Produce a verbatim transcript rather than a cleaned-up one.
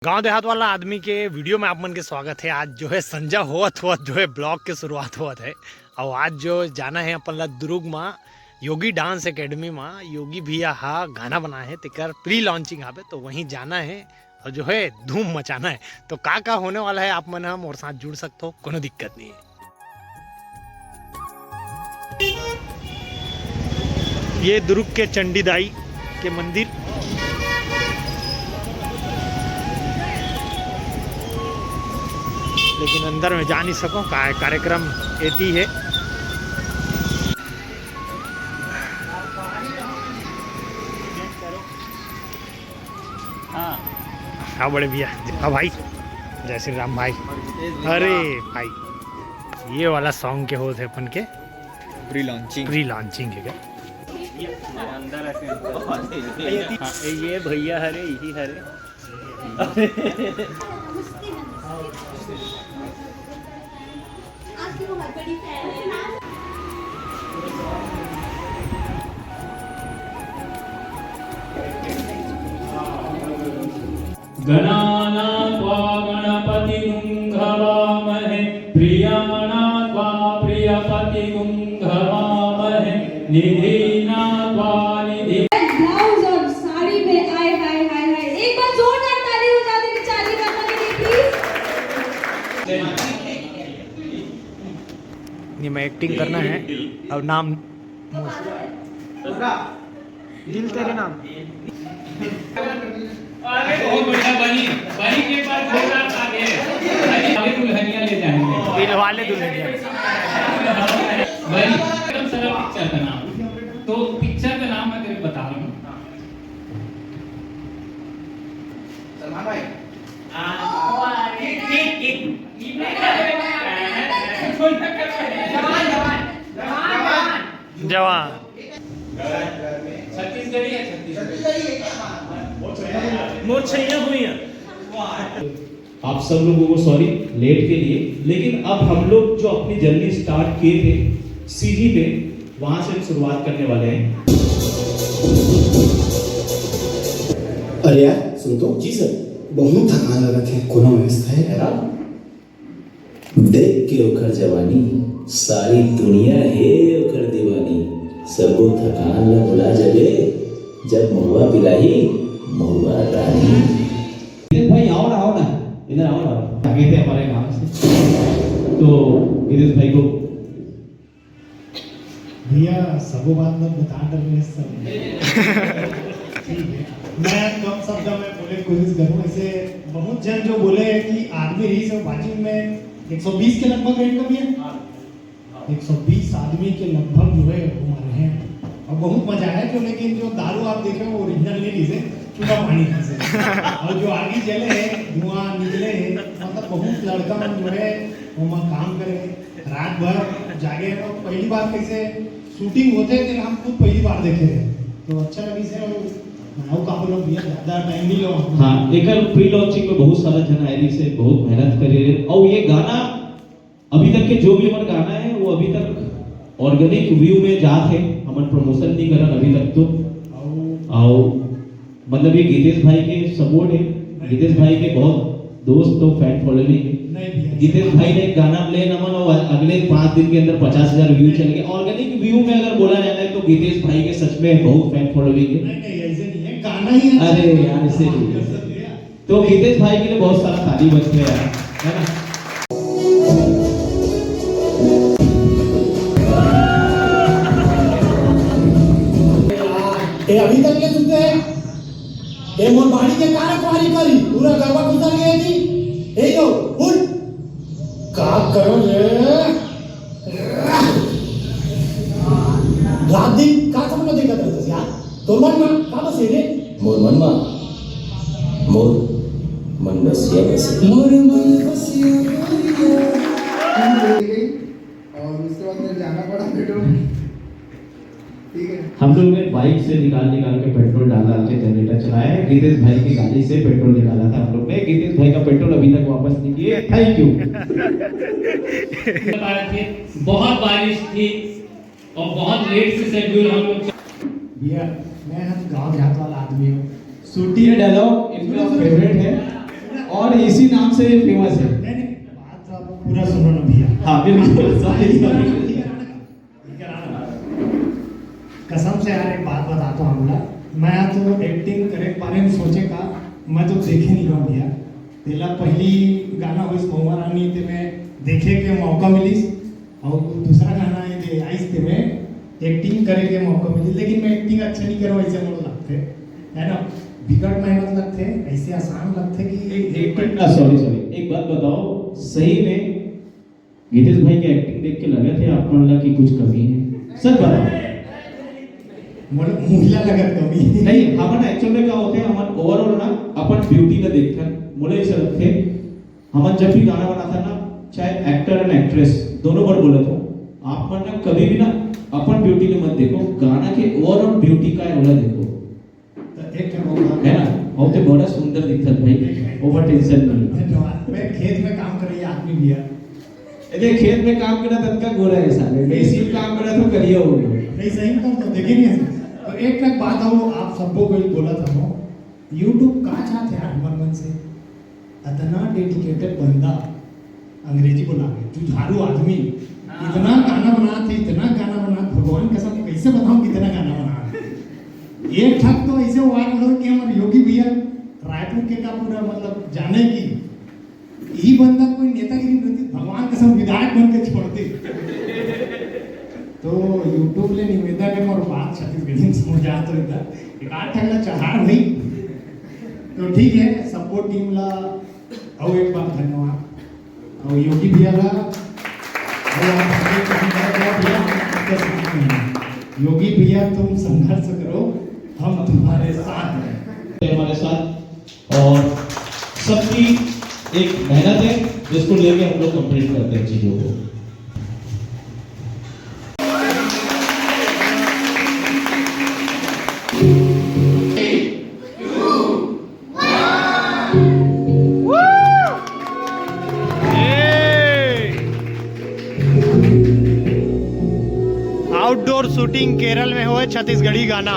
गांव देहात वाला आदमी के वीडियो में आप मन के स्वागत है। आज जो है संजा होवत होवत जो है ब्लॉग के शुरुआत होवत है। और आज जो जाना है अपन ला दुर्ग मा योगी डांस एकेडमी मा योगी भैया हा गाना बनाए है, तेकर प्री लॉन्चिंग हावे, तो वहीं जाना है और जो है धूम मचाना है। तो का का होने वाला है, आप मन हा मोर साथ जुड़ सकथो, कोनो दिक्कत नहीं है। ये दुर्ग के चंडीदाई के मंदिर, लेकिन अंदर में जा नहीं सको, का-, कार्यक्रम एती है। हाँ। हाँ बड़े भैया, हाँ भाई, जय श्री राम भाई। अरे भाई, ये वाला सॉन्ग के होत है अपन के प्री लॉन्चिंग। प्री लॉन्चिंग है क्या? अंदर ऐसे हाँ, ये भैया हरे, यही हरे। गणानां त्वा गणपतिं हवामहे, प्रियाणां त्वा प्रियपतिं हवामहे, निधीनां त्वा निधि Blouse और साड़ी में आए हाय हाय हाय। एक बार जोरदार ताली हो जाती है चार्ली वर्मा के लिए, प्लीज। ये मैं एक्टिंग करना है। अब नाम दिल तेरे नाम। अरे बहुत बढ़िया बनी, बनी के बाद जोरदार ताली है। बनी वाले दुल्हनिया ले जाएंगे। दिल वाले दुल्हनिया। बनी एकदम सरल पिक्चर का नाम। तो पिक्चर का नाम मैं तेरे को बता रहा हूँ। सलमान भाई। जवान। छत्तीसगढ़ी है, छत्तीसगढ़ी। मोर छैया हुई है। आप सब लोगों को सॉरी लेट के लिए, लेकिन अब हम लोग जो अपनी जर्नी स्टार्ट किए थे सीजी पे, वहां से हम शुरुआत करने वाले हैं। अरे यार, सुन तो। जी सर। बहुत थकान लगत है। कोनो व्यवस्था है? है ना? देख के ओकर जवानी, सारी दुनिया हे ओकर दीवानी। सबो थकान ला भुला जबे, जब महुआ पिलाही महुआ रानी। भाई, आओ ना, आओ ना, इधर आओ ना। आगे थे हमारे गांव से, तो गिरीश भाई को भैया, सबो बात मत बता डर रहे सब। ठीक है, मैं कम शब्द में बोले कोशिश करूँ। ऐसे बहुत जन जो बोले हैं कि आदमी रही सब बाजू में एक सौ बीस के लगभग रेट का भी है। एक सौ बीस आदमी के लगभग जो है वो मारे हैं और बहुत मजा आया। जो लेकिन जो दारू आप देखे वो ओरिजिनल नहीं रिहिसे, चूना पानी रिहिसे। और जो आगी जले है, धुआं निकले है, मतलब बहुत लड़का मन जो है वो वहाँ काम करे है। रात भर जागे हैं और पहली बार कैसे शूटिंग होते हैं, हम खुद पहली बार देखे हैं, तो अच्छा लगी से। और मैं वो काफी लोग भैया ज्यादा टाइम नहीं लो। हाँ, एकर प्री लॉन्चिंग में बहुत सारा जन आए रहिसे, बहुत मेहनत करे रहे। और ये गाना अभी तक के जो भी हमर गाना है, वो अभी तक ऑर्गेनिक व्यू में जात है, हमन प्रमोशन नहीं करन अभी तक तो। आओ। आओ, मतलब ये गीतेश भाई के सपोर्ट है, गीतेश भाई के बहुत दोस्त तो फैन फॉलोइंग है। नहीं भैया, गीतेश भाई ने एक गाना ले नमन और अगले पाँच दिन के अंदर पचास हजार व्यू चले गए। ऑर्गेनिक व्यू में अगर बोला जाए तो गीतेश भाई के सच में बहुत फैन फॉलोइंग है। नहीं, नहीं, ऐसे नहीं है, गाना ही अच्छा अरे है। यार, ऐसे हाँ, नहीं है। ऐसा नहीं है। तो गीतेश भाई के लिए बहुत सारा ताली बजते हैं यार, है ना? ए, अभी तक के सुनते हैं? ए, मोर बाड़ी के का रखवारी करी? पूरा गरबा घुसा गया थी। ए यो, उठ। का करो रे? रात दिन का सपना देखत रहत हस यार? तोर मन म का बसे रे? मोर मन म, मोर मन बसिया बसे। मोर मन बसिया बसिया। और उसके बाद मेरे जाना पड़ा पेट्रोल। ठीक है। हम लोग ने बाइक से निकाल निकाल के पेट्रोल डाल डाल के जनरेटर चलाया है। गीतेश भाई की गाड़ी से पेट्रोल निकाला था हम लोग ने। गीतेश भाई का पेट्रोल अभी तक वापस नहीं किए। Thank you. बहुत बारिश थी और बहुत लेट से शेड्यूल हम लोग भैया, मैं हम गांव देहात वाला आदमी हूँ। सूटी ये डायलॉग इनका फेवरेट है। इसी नाम से ये फेमस है। नहीं, नहीं, बात तो आप पूरा सुनो ना भैया। हाँ, बिल्कुल, सॉरी, सॉरी। ठीक है ना? कसम से यार, एक बात बताता हूँ, बोला, मैं तो एक्टिंग करे के बारे में सोचे का, मैं तो देखे नहीं रहूँ भैया। तेला पहली गाना होइस महुआ रानी, ते मैं देखे के मौका मिलिस, और दूसरा गाना ये दे आइस, ते मैं एक्टिंग करे के मौका मिलिस, लेकिन मैं एक्टिंग अच्छा नहीं करूँ, ऐसे मोला लगथे, है ना? बिकट मेहनत लगथे, ऐसे आसान लगथे कि एक, एक, एक, आ, सॉरी, सॉरी, एक बात बताओ, सही में गीतेश भाई के एक्टिंग देख के लगथे आप मन ला कि कुछ कमी है? सच बताओ। मोला, मोला लगत कमी है। नहीं, हमन एक्चुअल में का होथे, हमन ओवरऑल ना अपन ब्यूटी ला देखथन। मोला ऐसा लगथे, हमन जब भी गाना बनाथन ना, चाहे एक्टर एंड एक्ट्रेस दोनों बर बोलत हो, आप मन ना कभी भी ना अपन ब्यूटी ला मत देखो, गाना के ओवरऑल ब्यूटी का है, ओला देखो। तो एक ठन और बात है ना, और ते बड़ा सुंदर दिखत भाई, ओवर टेंशन नहीं। धन्यवाद। मैं खेत में काम कर रही आदमी भैया। अरे, खेत में काम करना तनका गोरा है साले, मैं इसी काम करना तो करिया हो गया। नहीं, सही में तो देखे नहीं है। तो एक ठन बात हो, आप सबको कोई बोला था वो, YouTube का चाहते यार हमर मन से, इतना डेडिकेटेड बंदा, अंग्रेजी बोला के, जुझारू आदमी, इतना गाना बनात हे, इतना गाना बनात, भगवान कसम, कैसे बताऊं कितना गाना बनात हे। एक ठक तो ऐसे वायरल हो कि हमर योगी भैया रायपुर के का पूरा मतलब जाने कि ई बंदा कोई नेतागिरी नहीं रहती, भगवान कसम विधायक बन के छोड़ दे। तो YouTube ले निवेदन है, मोर बात छत्तीसगढ़ी में समझ आ तो इधर एक आध ठक ला चढ़ा भाई। तो ठीक है, सपोर्ट टीम ला अउ एक बार धन्यवाद। अउ योगी भैया ला, अउ आप आगे काम कर रहे हो भैया, हम आपके साथ में हैं। योगी भैया, तुम संघर्ष करो, हम तुम्हारे साथ हैं। हमारे साथ, और सबकी एक मेहनत है, जिसको लेके हम लोग कंप्लीट करते हैं चीजों को। आउटडोर शूटिंग केरल में होय, छत्तीसगढ़ी गाना।